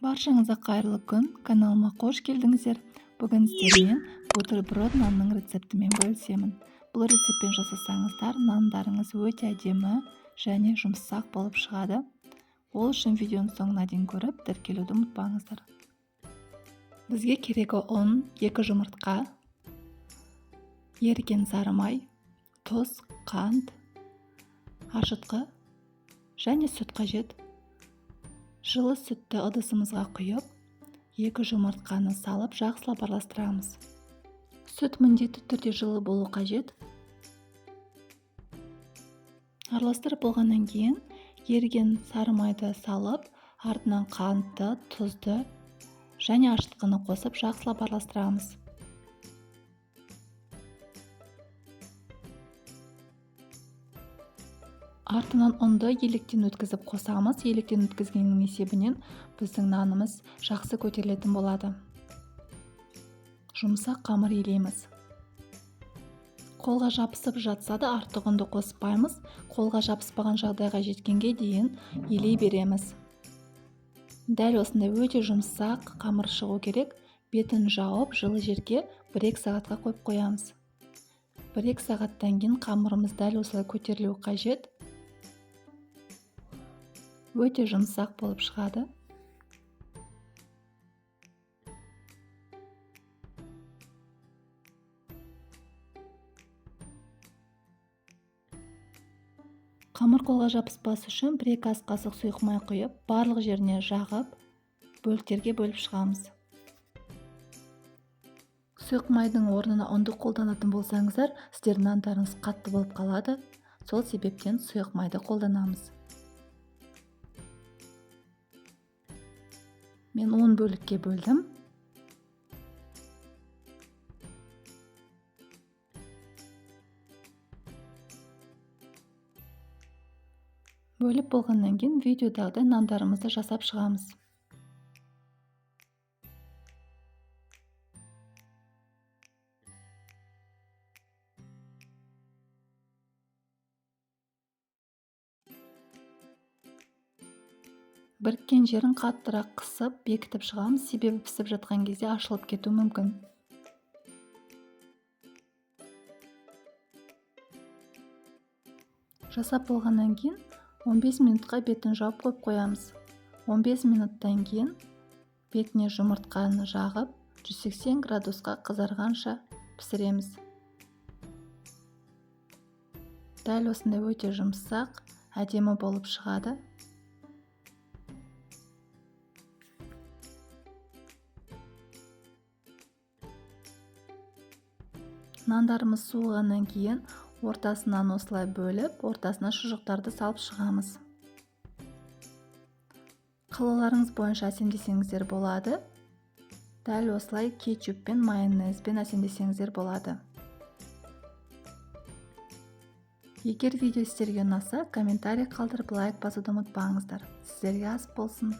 Баршаңызға қайырлы күн, каналыма қош келдіңіздер. Бүгін сіздермен бутерброд нанның рецептімен бөлісемін. Бұл рецептпен жасасаңыздар, нандарыңыз өте әдемі және жұмсақ болып шығады. Ол үшін видеоның соңына дейін көріп, тіркелуді ұмытпаңыздар. Бізге керегі ұн, 2 жұмыртқа, еріген сары май, тұз, қант, ашытқы және сүт қажет. Жылы сүтті ыдысымызға құйып, 2 жұмыртқаны салып жақсылап араластырамыз. Сүт міндетті түрде жылы болу қажет. Араластырып болғаннан кейін еріген сары майды салып, артынан қантты, тұзды және ашытқыны қосып жақсылап араластырамыз. Артынан ұнды електен өткізіп қосамыз. Електен өткізгеннің есебінен біздің нанымыз жақсы көтерілетін болады. Жұмсақ қамыр илейміз. Қолға жабысып жатса да артық ұнды қоспаймыз. Қолға жабыспаған жағдайға жеткенге дейін илей береміз. Дәл осындай өте жұмсақ қамыр шығу керек. Бетін жауып, жылы жерге 1-2 сағатқа қойып қоямыз. 1-2 сағаттан кейін қамырымыз дәл осылай көтерілуі қажет. Өте жұмсақ болып шығады. Қамыр қолға жабыспас үшін 1-2 ас қасық сұйық май құйып, барлық жеріне жағып, бөліктерге бөліп шығамыз. Сұйық майдың орнына ұнды қолданатын болсаңыздар, сіздердің нандарыңыз қатты болып қалады. Сол себептен сұйық майды қолданамыз. Мен 10 бөлікке бөлдім. Бөліп болғаннан кейін видеодағыдай нандарымызды жасап шығамыз. Біріккен жерін қаттырақ қысып, бекітіп шығамыз, себебі пісіп жатқан кезде ашылып кетуі мүмкін. Жасап болғаннан кейін 15 минутқа бетін жауып қойып қоямыз. 15 минуттан кейін бетіне жұмыртқаны жағып, 180 градусқа қызарғанша пісіреміз. Дәл осындай өте жұмсақ, әдемі болып шығады. Нандарымыз суығаннан кейін ортасынан осылай бөліп, ортасына шұжықтарды салып шығамыз. Қалауларыңыз бойынша әсемдесеңіздер болады. Дәл осылай кетчуппен, майонезбен әсемдесеңіздер болады. Егер видео сіздерге ұнаса, комментарий қалдырып, лайк басуды ұмытпаңыздар. Сіздерге ас болсын.